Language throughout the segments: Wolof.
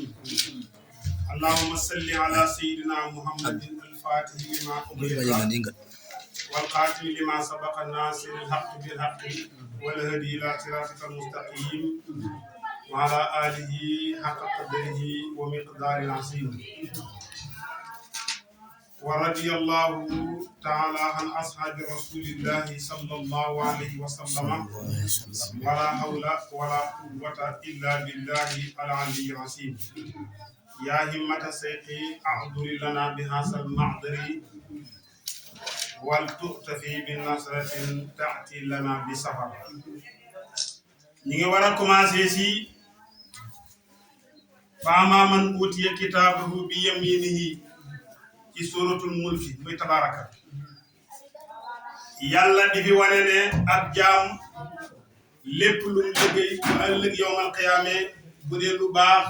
الرجيم اللهم صل على سيدنا محمد الفاتح لما أغلق والقاتل لما سبق الناصر الحق بالحق والهدي إلى صراطك المستقيم وعلى آله حق قدره ومقدار العظيم ورضي الله تعالى عن أصحاب رسول الله صلى الله عليه وسلم ولا حول ولا قوة إلا بالله العلي العظيم يا همة سيقي أعذر لنا بهذا المعذر ولتؤتفي بالنصرة تأتي لنا بسفر نيجي ورا كوماسي سي فاما من أوتي كتابه بيمينه ci suratul mulki muy tabaraka yàlla di fi wane ne ab jaam lépp lu mu liggéey bu ëllëg yowmal qiyaame bu dee lu baax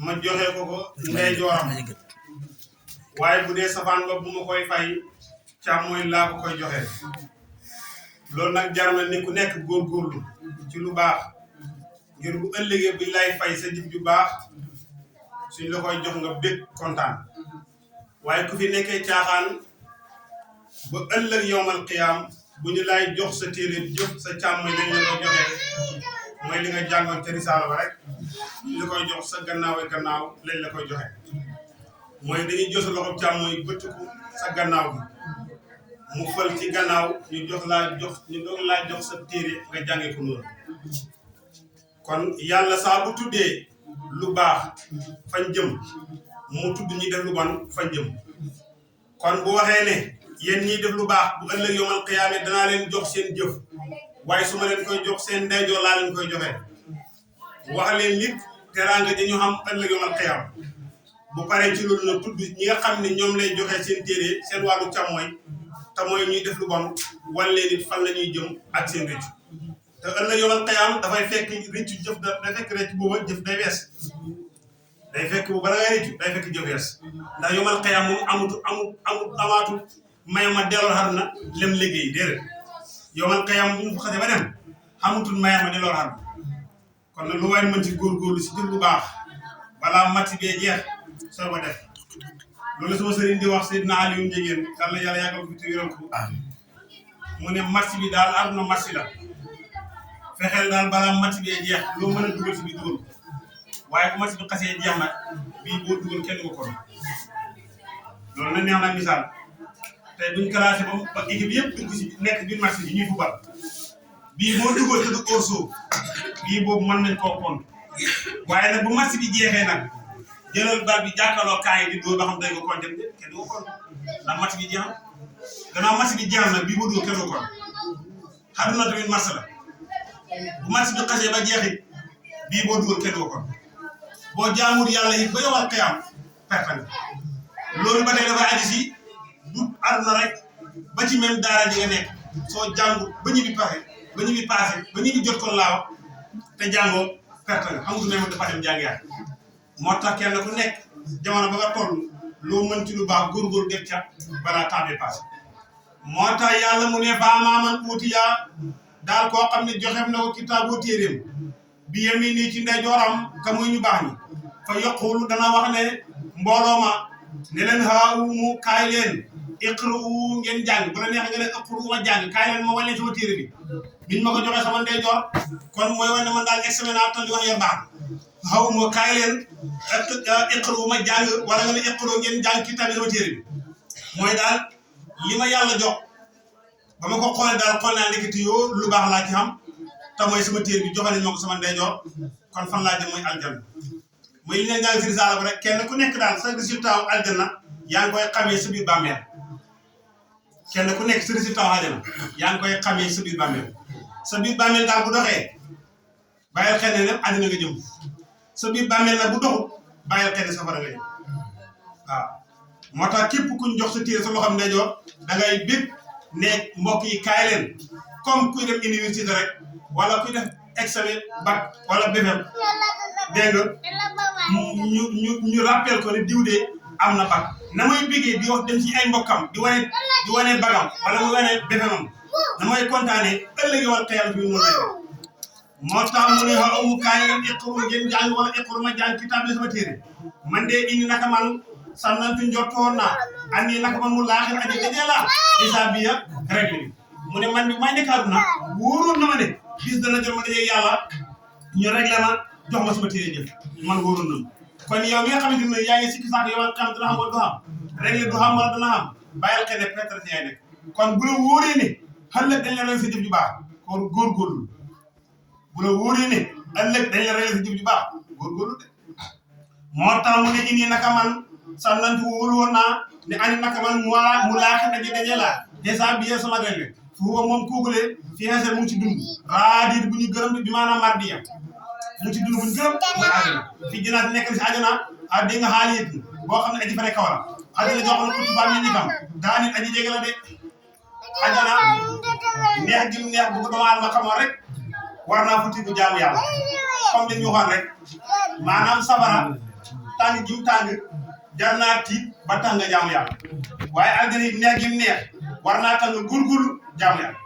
ma joxe ko ndey jooram waaye bu dee safaan ba bu ma koy fay càmmooy laa ko koy joxe loolu nag jar na ni ku nekk góorgóorlu ci lu baax ngir bu ëllëgee bi lay fay sa jëf ju baax suñ la koy jox nga bég kontaan waaye ku fi nekkee caaxaan ba ëllëg yowmal qiyaam bu ñu lay jox sa téere jëf sa càmmoñ lañ la koy joxee mooy li nga jàngoon te risaala ba rek li koy jox sa gannaaw lañ la koy joxe mooy dañuy jox sa loxo càmmoñ bëttiku sa gannaaw bi mu fël ci gannaaw ñu doog laa jox sa téere nga jàngee ko noonu kon yàlla saa bu tuddee lu baax fañ jëm mu tudd ñi def lu bon fañ jëm kon bu waxee ne yéen ñiy def lu baax bu ëllëg yowmal qiyaama danaa leen jox seen jëf waaye su ma leen koy jox seen ndeyjoor laa leen koy joxe wax leen nit teraanga ji ñu xam ëllëg yowmal qiyaama bu paree ci loolu na tudd ñi nga xam ne ñoom lay joxe seen téere seen wàllu càmmooñ te mooy ñuy def lu bon wan leen it fan la ñuy jëm ak seen rëccu te ëllëg yowmal qiyaama dafay fekk rëccu jëf da fekk rëccu booba jëf day wees day fekk bu bala ngay rëccu day fekk jëf wees ndax yowmal qiyaama moom amaatu may ma delloo xar na lem liggéey déedéet yowmal qiyaama bu mu xasee ba dem xamutul may ma delloo xar na kon nag lu waay mën ci góorgóorlu si jëf lu baax balaa matti bee jeex soo ko def loolu sama sëriñ di wax Seydina Aliou Njegéen yàlla yàggal ko fi te wéral ko mu ne match bi daal àdduna match la fexeel daal balaa match bee jeex loo mën a dugal si bi dugal waaye bu match bi xasee jeex nag bii boo dugal kenn du ko kon loolu na neex na misaal tey buñ classé ba équipe yëpp dugg si nekk biir match bi ñuy fubal bii boo dugal te du hors-jeu bii boobu mën nañ koo kon waaye nag bu match bi jeexee nag jëlal bal bi jàkkaarloo kaay di dóor ba xam day ko kon dem kenn du ko kon ndax match bi jeex na gannaaw match bi jeex na bii boo dugal kenn du ko kon xaduna tamit match la bu match bi xasee ba jeexit bii boo dugal kenn du ko kon boo jaamur yàlla it ba yowal qiyaam perte nga loolu ba tey dafay aji si du àdduna rek ba ci même daara ji nga nekk soo jàngut ba ñu bi passé ba ñu bi jot ko laaw te jàngoo perte nga xamutu même dafa dem jàngiyaat moo tax kenn ku nekk jamono ba nga toll loo mën ci lu baax góorgóorlu def ca balaa temps bi passé moo tax yàlla mu ne faamaa man uutiyaa daal koo xam ne joxeem na ko kitaabu téeréem bi yemi nii ci ndeyjooram ka muy ñu baax ñi fa yaqulu dana wax ne mbooloo ma ne leen haawu kaay leen iqru ngeen jàng bu la neexee nga ne iqru ma jàng kaay leen ma wàññi sama téere bi biñ ma ko joxee sama ndeyjoor kon mooy wane man daal examen naa tal li wax ya baax haawu ma kaay leen iqru ma jàng wala nga ne iqru ngeen jàng kitaab bi sama téere bi mooy daal li ma yàlla jox ba ma ko xoolee daal xool naa nekkati yoo lu baax laa ci xam te mooy sama téere bi joxale ma ko sama ndeyjoor kon fan laa jëm mooy aljanna mooy li leen jàng si risaala ba rek kenn ku nekk daal sa résultat wu aljanna yaa ngi koy xamee sa biir bàmmeel kenn ku nekk sa résultat wu aljanna yaa ngi koy xamee sa biir bàmmeel daal bu doxee bàyyil xel ne àddina nga jëm sa biir bàmmeel nag bu doxut bàyyil xel ne safara nga jëm waaw moo tax képp kuñ jox sa téere sa loxoom ndeyjoor da ngay bég ne mbokk yi kaay leen comme kuy dem université rek wala kuy def examen bac wala BFEM dégg nga ñu rappel ko ne diw de am na bac na may bégee di wax dem ci ay mbokkam di wane bagam wala mu wane BFEMam na may kontaane ëllëg wal xiyam bi noonu lay moo tax mu ne ha umu kaay leen iqru ngeen jàng wala iqru ma jàng kitaab bi sama téere man de indi naka man sànnantu njottoon naa andi naka man mu laaxir aji dajee la isaabiya réglé bi mu ne man bi may nekk àdduna wóoroon na ma ne bis dana jot ma dajee yàlla ñu réglé ma jox ma sama téere jëf man wóoroon na kon yow mi nga xamante ne yaa ngi sikki saak yow xam dana xam wala du xam réglé du xam wala dana xam bàyyil xel ne peut-être yaay nekk kon bu la wóoree ne ëllëg dañ la réglé sa jëf ju baax kon góorgóorlu bu la wóoree ne ëllëg dañ la réglé sa jëf ju baax góorgóorlu de moo tax mu ne indi naka man sànnantu wóolu woon naa ne ani naka man mu laaxi aji daje la dèjà bi sama réglé fu moom kookule fii xeesal mu ngi ci dund raadit bu ñu gërëm bi maanaam mardiya mu ci dund bu ñu gërëm mooy àjjana fii jënaat nekk si àjjana a di nga xaali yëg boo xam ne aji fa ne kawara àjjana joo xam ne utu baa mi ñi kam daa nit aji jege la de àjjana neex gi mu neex bu ko doomu aadama xamoon rek war naa futti bu jaamu yàlla comme li ñu waxoon rek maanaam safara tàng gi mu tàng jar naa tiit ba tax nga jaamu yàlla waaye àjjana yi neex gi mu neex war naa tax nga góorgóorlu jaamu yàlla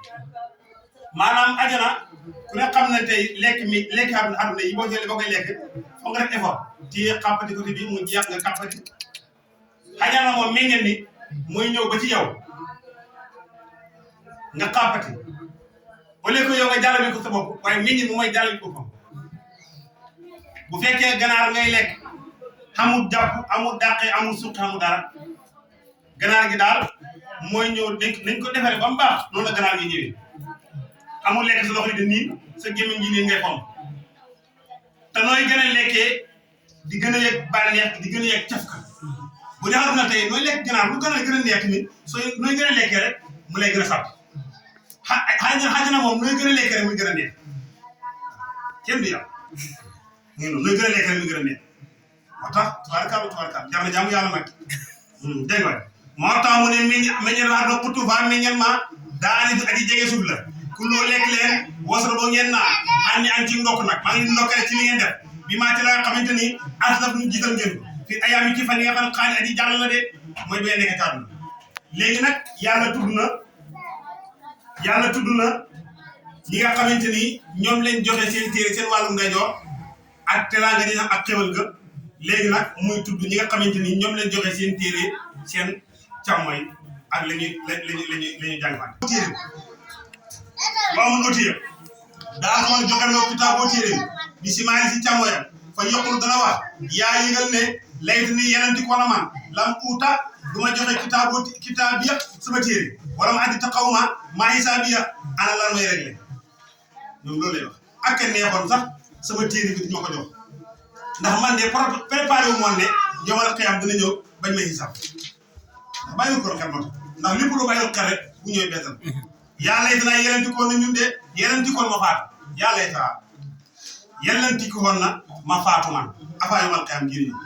maanaam àjjana ku ne xam ne tey lekk àdduna yi boo jëlee boo koy lekk foog nga def effort téye xàppati côté bi mu jeex nga xàppati àjjana moom meññal ni mooy ñëw ba ci yow nga xàppati au lieu que yow nga jàllale ko sa bopp waaye meññal moom mooy jàllale boppam bu fekkee ganaar ngay lekk amul jàpp amul dàqee amul suqi amul dara ganaar gi daal mooy ñëw dañ ko defaree ba mu baax noonu la ganaar gi ñëwee amul lekk sa loxo yi di niin sa gémmiñ gi nii ngay xom te nooy gën a lekkee di gën a yëg bànneex di gën a yëg cafka bu dee xam na tey nooy lekk ganaar lu gën a neex ni sooy nooy gën a lekkee rek mu lay gën a sàpp xajana moom nooy gën a lekkee rek muy gën a neex kenn du yàlla nooy gën a lekkee rek muy gën a neex moo tax tubaarkàlla jar na jaamu yàlla nag dégg nga moo tax mu ne meññal ma àdduna xutu fa meññal ma daani du aji jege suuf la ku loo lekk leen wasara boo ngeen naa ànd an ci ndokk nag maa ngi ndokkale ci li ngeen def bi maa ci la nga xamante ni aslaf ñu jiital ngeen ko fi ayaam yi ci fan yi nga xam xaali aji jàll la de mooy bee nekk kàddu léegi nag yàlla tudd na ñi nga xamante ni ñoom lañ joxe seen téere seen wàllum ndeyjoor ak teraanga di ak xewal ga léegi nag muy tudd ñi nga xamante ni ñoom lañ joxe seen téere seen càmmooy ak la ñuy jàngfante téere ba amul otiya daa xamal joxe nga kitaaboo téere bi si maali si càmmooyam fa yokkul dana wax yaa yëgal ne laytu ni yenenti ko la man lam uuta du ma joxe kitaabiya sama téere wala ma addi taxawma maa hisaabiya ana lan may réglé ñoom loolu lay wax ak neexoon sax sama téere bi duñ ma ko jox ndax man de préparé wu moon ne yomal xiyam dina ñëw bañ may hisaab ndax bàyyiwul ko xel moo tax ndax lépp lu bàyyiwul xel rek bu ñëwee beesal yàlla it naa yelanti koon na ñun de yelanti koon ma faatu yàlla it yelanti koon na ma faatu man afaa yomal xiyam ngir ñëw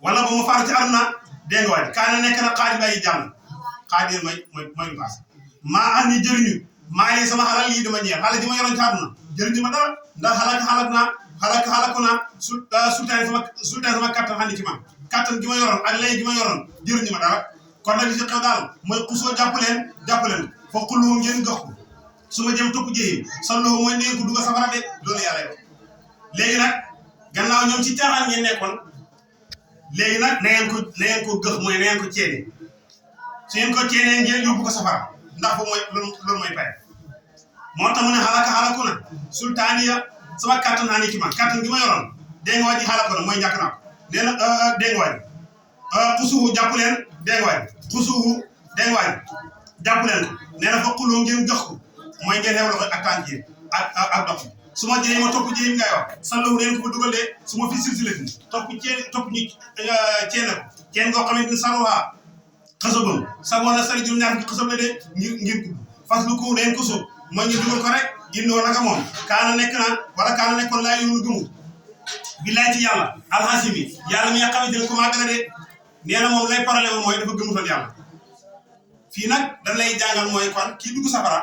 wala ba ma faatu ci àdduna dégg nga waay kaa ne nekk na xaadi bàyyi jàmm xaadi mooy lu passé maa am ni jëriñu maa ngi sama xalal lii dama ñeex xale ji ma yoroon ci àdduna jëriñu ma dara ndax xalaku naa sultaan sama kattan xandi ci man kattan gi ma yoroon ak lay gi ma yoroon jëriñu ma dara kon nag li si xew daal mooy xusoo jàpp leen fa xuloo ngeen gox ko su ma jëm topp jéyi salloo mooy neen ko dugga safara de loolu yàlla yow léegi nag gannaaw ñoom ci caaxaan ngeen nekkoon léegi nag na ngeen ko gëx mooy na ngeen ko ceene su ngeen ko ceenee ngeen yóbbu ko safara ndax boobu mooy loolu mooy pay moo tax mu ne xalaku na sultaaniya sama kattan naa ni ci man kattan gi ma yoroon dégg nga waa ji xalaku na mooy ñàkk naa ko nee na dégg nga waa ji xusuuhu jàpp leen dégg nga waa ji xusuuhu dégg nga waa ji jàpp leen ko nee na fa xuloo ngeen gëx ko mooy ngeen xew loxo ak tànk yi ak dox bi su ma jëlee ma topp jëlee ngay wax sallahu neen ko fa dugal de su ma fi silsilati topp ñu ceene ko ceen ngoo xamante ni saruwaa xasabam saboo na sari juróom ñaar ki xasab la de ngir gudd fas lu ko neen ko sóob mooy ñu dugal ko rek innoo naka moom kaana nekkoon laa yoonu gëmu billaay ci yàlla alxasimi yàlla mi nga xamante ne ko maa gën a de nee na moom lay problème mooy dafa gëmutoon yàlla fii nag dañ lay jàngal mooy kon kii dugg safara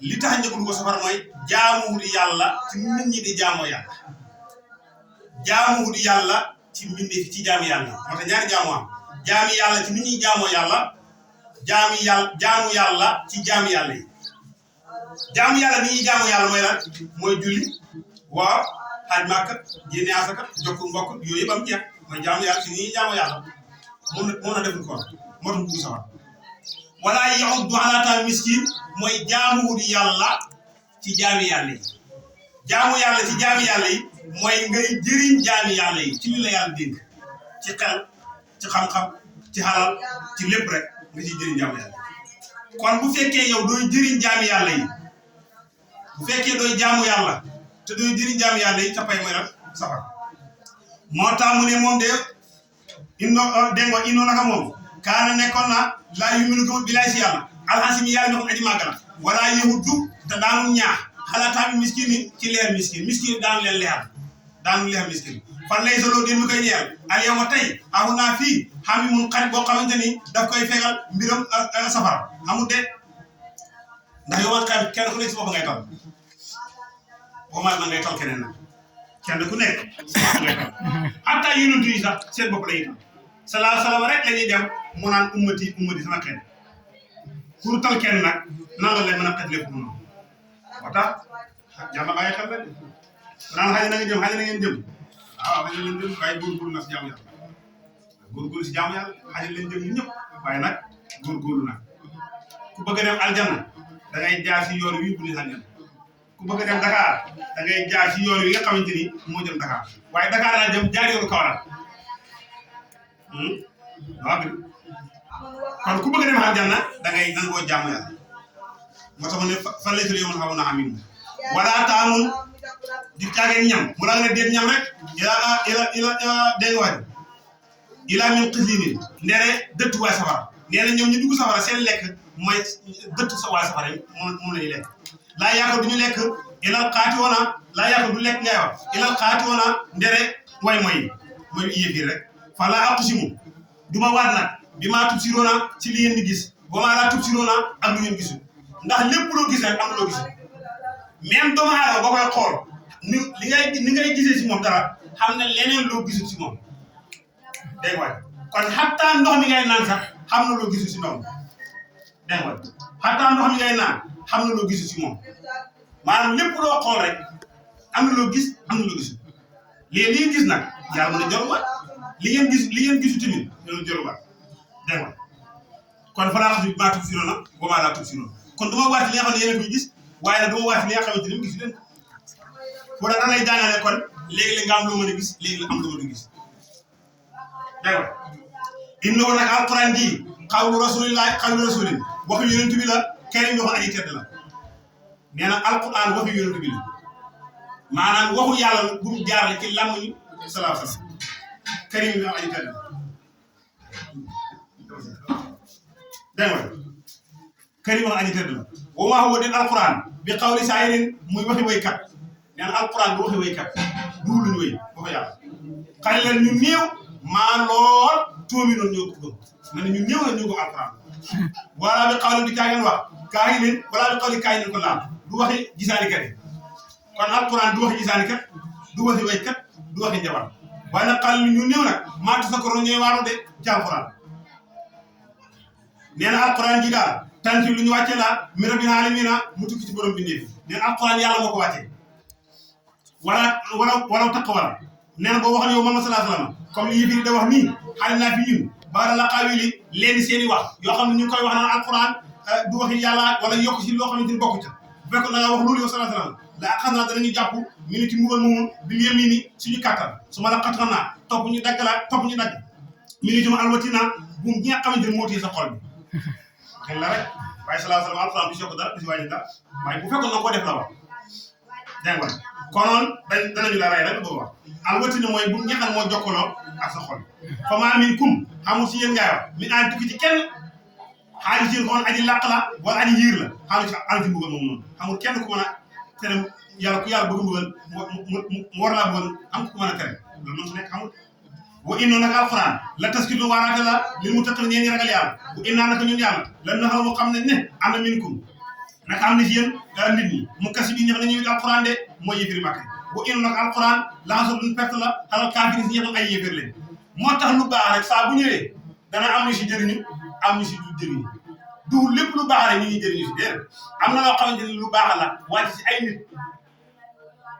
li tax njëkk dugg safara mooy jaamuwul yàlla ci nit ñi di jaamoo yàlla jaamuwul yàlla ci mbindeef ci jaami yàlla moo tax ñaari jaamu am jaami yàlla ci nit ñi jaamoo yàlla jaamu yàlla ci jaami yàlla yi jaamu yàlla ni ñuy jaamu yàlla mooy lan mooy julli waaw xaaj màkka génne asaka jokk mbokk yooyu yëpp am jeex mooy jaamu yàlla si ni ñuy jaamu yàlla moom na deful ko moo tax dugg sawar wala yaxuddu ala ta'am miskin mooy jaamuwul yàlla ci jaami yàlla yi jaamu yàlla ci jaami yàlla yi mooy ngay jëriñ jaami yàlla yi ci li la yàlla dénk ci xel ci xam-xam ci xalal ci lépp rek nga ciy jëriñ jaamu yàlla kon bu fekkee yow dooy jëriñ jaami yàlla yi bu fekkee dooy jaamu yàlla te dooy jëriñ jaami yàlla yi ca pay mooy lan safar moo tax mu ne moom de dégg nga inoo naka moom kaana nekkoon na laa yuminu gëmul bilaay si yàlla alxasim yàlla ñoo xam aji màgg la wala yahuddu te daanu ñaax xalaataami miskin yi ci leer miskin daanu leen leer daanu leer miskin fan lay solo den mi koy ñeel al yow ma tey axu naa fii xam yi mun xarit boo xamante ni daf koy fegal mbiram safara amul de ndax yow man kenn ku nekk si bopp ngay tal boo ma ngay tal keneen nag kenn ku nekk si bopp ngay tal hatta yonent yi sax seen bopp la itam salaa salaam rek la ñuy dem mu naan ummati sama xeet pour tal kenn nag nan la leen mën a xet lépp noonu moo tax jar na bàyyi xel rek naan xëy na nga jëm xëy na ngeen jëm waaw xëy na ngeen jëm waaye góorgóorlu na si jaamu yàlla góorgóorlu si jaamu yàlla xëy na leen jëm ñun ñëpp waaye nag góorgóorlu na ku bëgg a dem aljanna da ngay jaar si yoon wi bu ñu aljanna ku bëgg a dem Dakar da ngay jaar si yoon wi nga xamante ni moo jëm Dakar waaye Dakar laa jëm jaar yoonu Kaolack waaw kon ku bëgg a dem aljanna da ngay nangoo jaamu yàlla moo tax ma ne fan lay tëddee yow xaw na amin wala taamun di caageen ñam mu la nga ne déet ñam rek ila dégg nga waaj ila min xislini ndere dëtt waa safara nee na ñoom ñu dugg safara seen lekk mooy dëtt sa waa safara yi moom la ñuy lekk laa yaakaar du ñu lekk ilal xaati woona laa yaakaar du lekk ngay wax ilal xaati woona ndere way mooy yëf rek fa laa aqsimu du ma waat nag bi maa tub siroona ci li ngeen di gis ba maa laa tub siroona ak lu ngeen gisul ndax lépp loo gis rek am na loo gisul même doomu aadama boo koy xool ni ngay gisee si moom dara xam ne leneen loo gisul si moom dégg nga kon xataa ndox mi ngay naan sax xam na loo gisul si ndox mi dégg nga xataa ndox mi ngay naan xam na loo gisul si moom maanaam lépp loo xool rek am na loo gis am na loo gisul léegi li ngeen gis nag yàlla mën a jaruwaat li ngeen gisu tamit dina jaruwaat dégg nga kon fa laa xam ne maa tub si noonu ba maa laa tub si noonu kon du ma waat li nga xam ne yéen a koy gis waaye nag du ma waat li nga xamante ni gisu leen ko da lay jàngale kon léegi-léeg nga am loo mën a gis léegi la am loo mën a gis dégg nga innahu nag alquran ji xawlu rasulin waxu yonent bi la karim yoo xam aji tedd la nee na alquran waxu yonent bi la maanaam waxu yàlla bu mu jaarale ci làmmiñu salaa salaam karim yoo xam aji tedd la dégg nga karim yoo xam aji tedd la wa maa huwa den alquran bi qawli saa'irin muy waxi waykat nee na alquran bu waxi waykat du luñu wéy waxu yàlla xalilan ñu néew maa lool tuumi noonu ñoo ko gëm ma ne ñu néew la ñu ko alquran wala bi xawli di kaay ngeen wax kaay leen wala bi xawli kaay ngeen ko laal du waxi gisaani kat yi kon alquran du waxi gisaani kat du waxi waykat du waxi njabar waaye nag xal ñu néew nag maa tasakkaroon ñooy waaru de ci alquran nee na alquran ji daal tanti lu ñu wàcce la mi rabbil aalamiina mu tukki ci borom bindee nee na alquran yàlla moo ko wàccee wala taqwala nee na boo waxoon yow Muhammad sallallahu alayhi wa sallam comme li yëfiri da wax nii xale naa fi ñun baara la xaawili léegi seen i wax yoo xam ne ñu ngi koy wax naan alquran du waxi yàlla wala yokk si loo xamante ni bokku ca bu fekkoon da nga wax loolu yow sallallahu alayhi wa sallam la xam naa danañu jàpp minute mbugal moomu bi yem nii ni suñu kàttan su ma la xat-xam naa topp ñu dagg minute mu alwatina bu ñi nga xamante ni moo téye sa xol bi xel la rek waaye sallallahu alayhi wa sallam alquran du si yokk dara du si wàññi dara waaye bu fekkoon na ko def la wax dégg nga konoon danañu la rey rek boobu wax alwatina mooy bu ñi xam moo jokkaloo ak sa xol fa maa min kum xamul si yéen ngaay wax mi aan tukki ci kenn xaalis yéen ko aji làq la wala aji yiir la xaalis ci mbugal moom noonu xamul kenn ku mën a tere yàlla ku yàlla bëgg mbugal mu war laa mbugal am ku mën a tere loolu noonu su nekk xamul wa inna nag alquran la taskitu waaraate la lil muttaqin ñeen ñi ragal yàlla bu innaa naka ñun yàlla lan na xaw mu xam ne am na minkum nag am na ci yéen nit ñi mu kasi bi ñi xam ne ñuy alquran de mooy yëfiri màkk bu inna nag alquran laxasor duñ perte la xalal kaafiri si ñi xam ay yëfir lañ moo tax lu baax rek saa bu ñëwee dana am ñu si jëriñu am ñu si du jëriñu du lépp lu baax rek ñu ngi jëriñu si déedéet am na loo xamante ni lu baax la wàcc si ay nit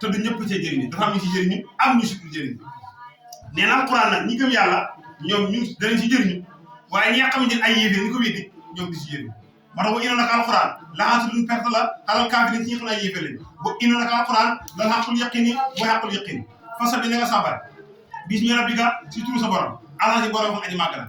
te du ñëpp cee jëriñu dafa am ñu si jëriñu am ñu si dul jëriñu nee na alquran nag ñi gëm yàlla ñoom ñu danañ si jëriñu waaye ñi nga xamante ni ay yéeféer ni ko weddi ñoom di si jëriñu moo tax bu inoon naka alquran laxaatu luñ perte la xalal kaafiri ci ñi xam ne ay yéeféer lañ bu inoon naka alquran la xaqul yaqini mooy xaqul yaqini fasa bi na nga sabar bismi rabbika si turu sa borom ala si borom aji màgg la